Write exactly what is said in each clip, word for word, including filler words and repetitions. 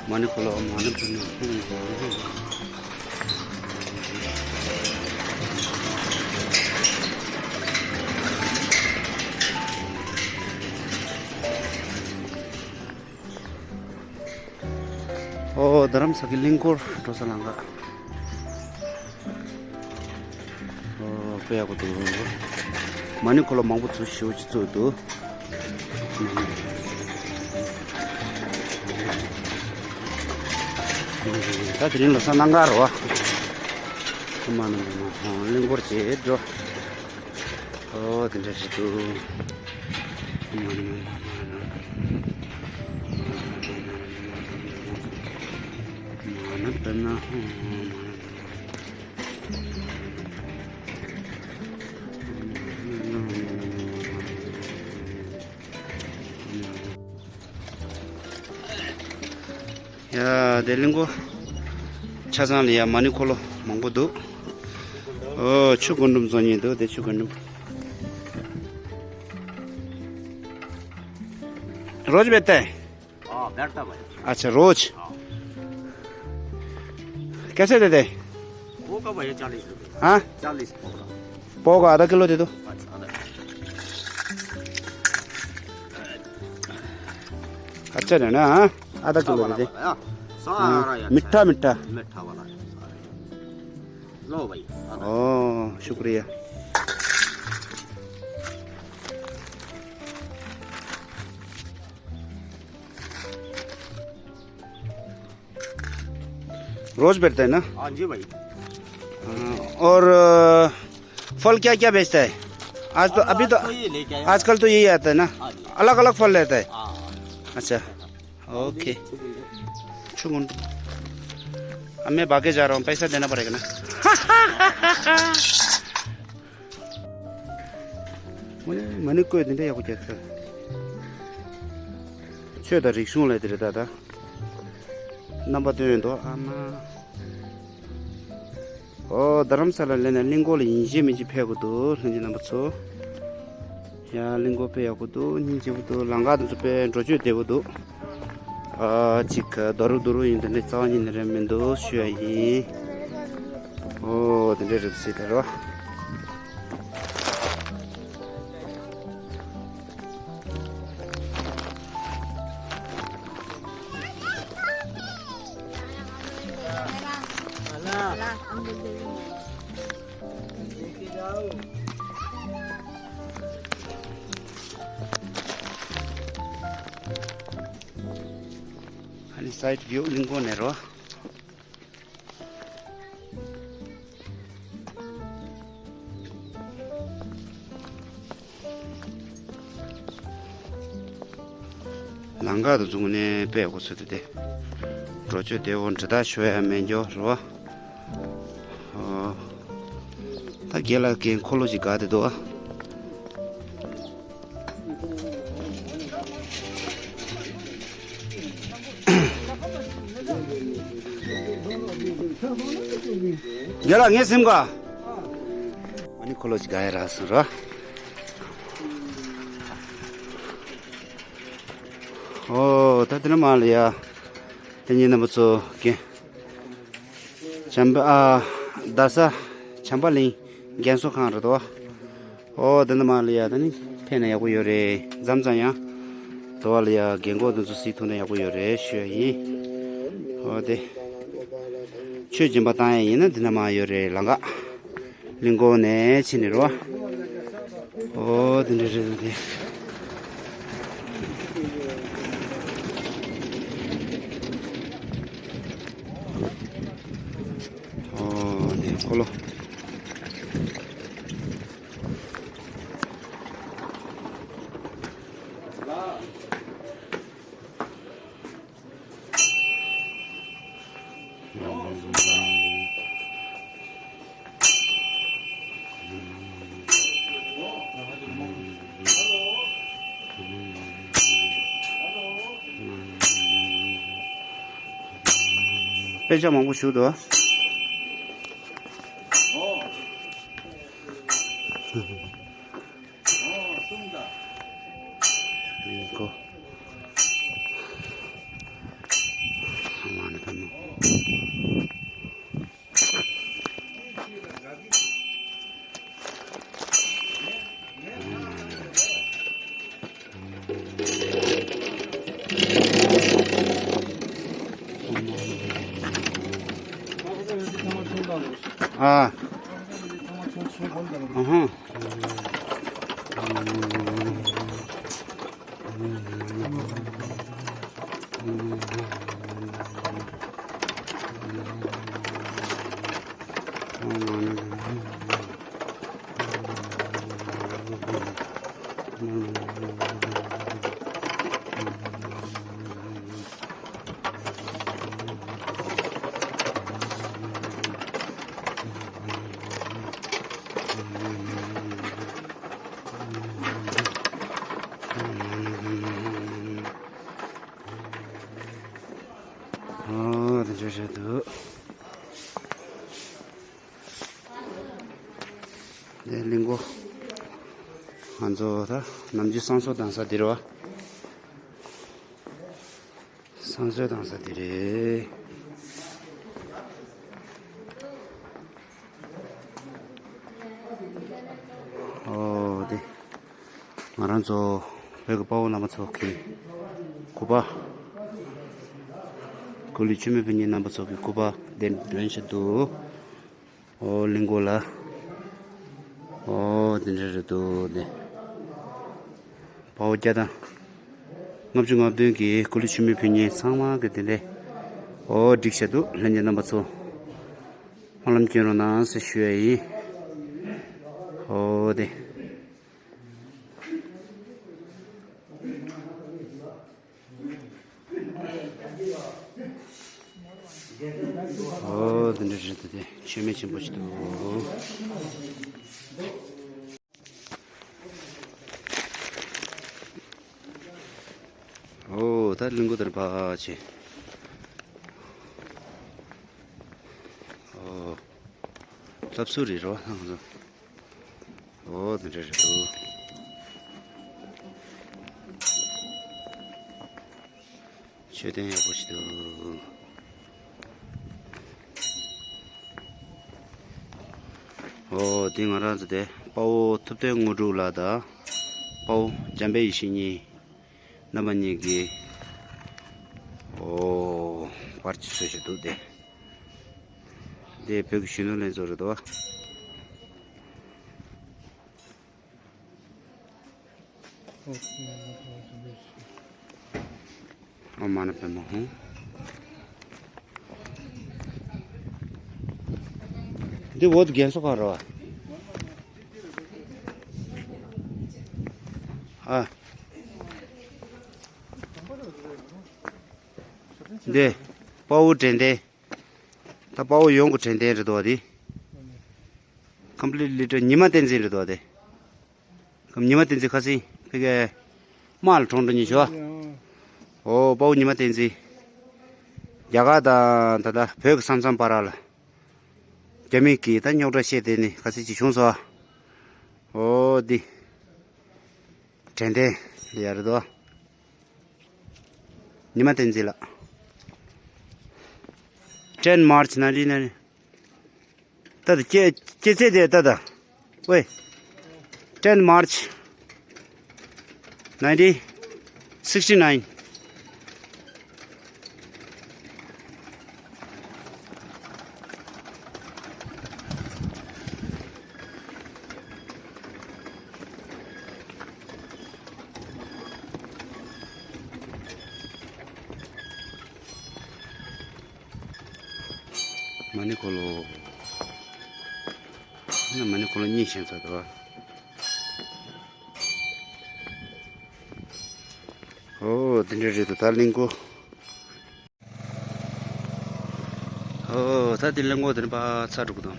མ་ཎི་འཁོར་ལོ། མ་ཎི་འཁོར་ལོ། ཨོ། རྡ་རམ་ས་གི་གླིང་སྐོར་འགྲོ་ས་ལམ་ཁ། ཨོ། དཔེ་ཡག་པོ་འདུག། མ་ཎི་འཁོར་ལོ་མང་པོ་ཚུར་ཞེ་པོ་ཅིག་བཙུགས་འདུག། ད་དེ་རིང་ལོ་གསར་གནམ་གང་རེད་པ། མ་ཎི་མ་ཎི་གླིང་སྐོར་བྱེད་འགྲོ། ཨོ། དེ་འདྲ་ཞིག་འདུག། ཡ། དེ་གླིང་སྐོར་ཆ་ཚང་ལ་ཡ་མ་ཎི་འཁོར་ལོ་མང་པོ་འདུག། ཨོ། ཆུ་རྒུན་འབྲུམ་བཟོ་མཁན་འདུག། དེ་ཆུ་རྒུན་འབྲུམ། रोज बेचता है? हाँ, बैठता भाई। अच्छा, रोज। हाँ। कैसे देते हैं? वो का भैया, चालीस रुपये। हाँ? चालीस पौवा। पौवा का आधा किलो दे दो। अच्छा, आधा। अच्छा है ना, हाँ? आधा किलो दे दे। हाँ, सारा हाँ, ही अच्छा मीठा, है। मीठा। मीठा वाला है। लो भाई, आधा। ओ, शुक्रिया। रोज बैठता है ना? हाँ जी भाई। हाँ, और, अ, फल क्या क्या बेचता है? आज तो, हाँ, अभी आज तो, तो ये लेके आया। आजकल तो यही आता है ना? हाँ जी। अलग अलग फल रहता है? हाँ, हाँ। अच्छा, ओके। छुगुन। अब मैं भाग के जा रहा हूँ, पैसा देना पड़ेगा ना? ཨོ་ནི་མ་ཎི་བཀོད་དེ་འདྲ་ཡག་པོ་རྒྱག་ཐལ། ཆོས་དང་རིག་གཞུང་ལ་དེ་རེད་ད་ད། རྣམ་པ་སྟོན་འདུག་ཨ་མ། ཨོ། རྡ་རམ་ས་ལ་སླེབས་ནས་གླིང་སྐོར་ལ་ཡིན་གཅིག་མིན་གཅིག་ཕེབས་དགོས་འདུག་ལྷན་རྒྱས་རྣམ་པ་ཚོ། ཡ། གླིང་སྐོར་དཔེ་ཡག་པོ་འདུག་སྙིང་རྗེ་པོ་འདུག་ལམ་ཁ་དེ་ཚོ་དཔེ་འགྲོ་སྐྱོད་བདེ་པོ་འདུག་ཨ། ཅིག་རྡོ་རུག་རྡོ་རུག་ཡིན་དེ་འདྲའི་རྩ་བ་ཉིད་ནས་རེད་མི་འདུག་ཞུ་ཡ་ཡིན། ཨོ། དེ་འདྲའི་རེད་ཟེར་དེ་རོ། ཨ་ནི་སའིཌ་བིའུ་གླིང་སྐོར་ནས་རོ། ལམ་ཁ་དང་བཟུང་ནས་དཔེ་ཡག་པོ་བཟོས་འདུག་སྟེ། འགྲོ་སྐྱོད་བདེ་པོ། འདྲི་རྟོག་ཞུ་ཡ་མེད་འགྱོ་རོ། ཨོ། ད་རྒན་ལགས་ཀྱི་འཁོར་ལོ་ཞིག་བསྒར་ཏེ་འདུག་ཨ། རྒན་ལགས་ངས་ཟིན་ག། ཨ་ནི་འཁོར་ལོ་ཞིག་བསྒར་ཡ་རག་སོང་རོ། ཨོ། ད་དེ་ནས་མར་ལ་ཡ། དེ་ཉིན་རྣམ་པ་ཚོ་རྒན། བྱམས་པ་ཨ། རྡ་ས་བྱམས་པ་གླིང་རྒན་གསོ་ཁང་རེད་དོ། ཨོ། འདི་ནས་མར་ལ་ཡ་ད་ནི་ཕེབས་ན་ཡག་པོ་ཡོད་རེད། མཚམས་མཚམས་ཡང་དོ་བ་ལ་ཡ་རྒན་གོག་འདི་ཚོ་གཟིགས་ཐུབ་ན་ཡག་པོ་ཡོད་རེད་ཞུ་ཡ་ཡིན། ཨོ། དེ་ཆོས་སྦྱིན་པ་བཏང་ཡ་ཡིན་ན་འདི་ནས་མར་ཡོད་རེད་ལམ་ཁ། གླིང་སྐོར་ནས་ཕྱིན་ནས་རོ། ཨོ། དེ་འདྲ་རེད་དེ། ཨོ། དེ་འཁོར་ལོ། དཔེ་ཆ་མང་པོ་བཞུགས་འདུག་ཨོ། གསུངས་དང་། ཡིན་གོ། ཨ། ཨ་ཧ། ཨོ་དེ་འདྲ་རེད་འདུག་དེ་གླིང་སྐོར། ང་ཚོ་ད་ནམ་རྒྱུན་བསང་གསོལ་བཏང་ས་འདི་རེད་བ། བསང་གསོལ་བཏང་ས་འདི་རེད། ཨོ་དེ། ང་རང་ཚོ་བོད་ཀྱི་དཔའ་བོ་རྣམ་པ་ཚོ་གི་སྐུ་པར། སྐུ་ལུས་མཆོད་མེ་ཕུལ་མཁན་རྣམ་པ་ཚོ་གི་སྐུ་པར་དེ་འདོན་བྱས་འདུག་ཨོ་གླིང་སྐོར་ལ། ཨོ་དེ་འདྲ་རེད་འདུག་དེ། དཔའ་བོ་བརྒྱ་དང་ལྔ་བཅུ་ང་བདུན་གྱི་སྐུ་ལུས་མཆོད་མེ་ཕུལ་མཁན་ཚང་མ་གི་དེ་འདྲ། ཨོ་འགྲིག་བྱས་འདུག་ལྷན་རྒྱས་རྣམ་པ་ཚོ། སྨོན་ལམ་སྐྱོན་རོགས་གནང་ཟེར་ཞུ་ཡ་ཡིན། ཨོ་དེ། ཨོ་དེ་འདྲ་རེད་དེ། མཆོད་མེ་ཆེན་པོ་ཞིག་འདུག་ཨོ་ད་གླིང་སྐོར་དེར་ཕར་ཕྱིན། ཨོ་ལྷ་བསུར་རེད་རོ། ཨོ་དེ་འདྲ་རེད་འདུག་མཆོད་རྟེན་ཡག་པོ་ཞིག་འདུག་ཨོ་དེ་ང་རང་ཚོ་དེ་དཔའ་བོ་ཐུབ་བསྟན་དངོས་གྲུབ་ལགས་དང་། དཔའ་བོ་འཇམ་དཔལ་ཡེ་ཤེས་གཉིས། རྣམ་པ་གཉིས་ཀྱིས། ཨོ། པར་ཅིག་བཟོས་བཞག་འདུག་སྟེ། འདི་བོད་ཀྱི་གཞོན་ནུ་ལྷན་ཚོགས་རེད་དོ། ཨོ་མ་ཎི་པདྨེ་ཧཱུྃ། འདི་འོ་དེ་རྒན་གསོ་ཁང་རེད་བ། ཨ། འདི་དཔའ་བོ་དྲན་རྟེན། ད་དཔའ་བོ་ཡོངས་ཀྱི་དྲན་རྟེན་རེད་དོ་འདི། ཀམ་པི་ལི་ཊི་ལི་ཊར་ཉི་མ་བསྟན་འཛིན་རེད་དོ་འདི། ཉི་མ་བསྟན་འཛིན་ཁ་སང་ཕ་གིའི་དམག་ལ་གྲོངས་འགྲོ་ཉེན་བྱུང་བ། ཨོ་དཔའ་བོ་ཉི་མ་བསྟན་འཛིན། རྒྱ་གར་དང་ད་ལྟ་བོད་ཀྱི་ས་མཚམས་བར་ལ། རྒྱ་མི་གིས་ད་རྙོག་དྲ་བཤད་དེ་ནི་ཁ་སང་ཅིག་བྱུང་སོང་བ། ཨོ་འདི། དྲན་རྟེན་ལ་ཡ་རེད་དོ། ཉི་མ་བསྟན་འཛིན་ལགས། Ten March nineteen ninety། ད་ལྟ་སྐྱེས་སྐྱེས་ཚེས་དེ་ད་ལྟ། ཝེ། Ten March nineteen sixty-nine། མ་ཎི་འཁོར་ལོ། ན་མ་ཎི་འཁོར་ལོ་གཉིས་བཞེངས་ཚར་འདུག་ཨོ་དེ་འདྲ་རེད་འདུག་ད་གླིང་སྐོར། ཨོ་ད་དེ་གླིང་སྐོར་དེ་ནས་ཕར་ཚར་འགྲོ་གི་འདུག་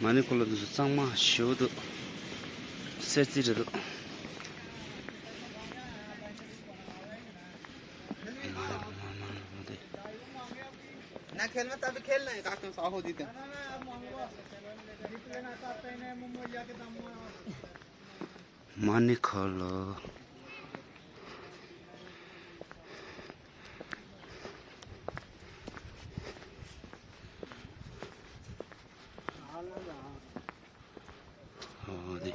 མ་ཎི་འཁོར་ལོ་འདི་ཚོ་གཙང་མ་ཞེ་པོ་འདུག་གསེར་རྩི་རེད་འདུག་མ་ཎི་ཁ་ལོ། ཨོ་དེ།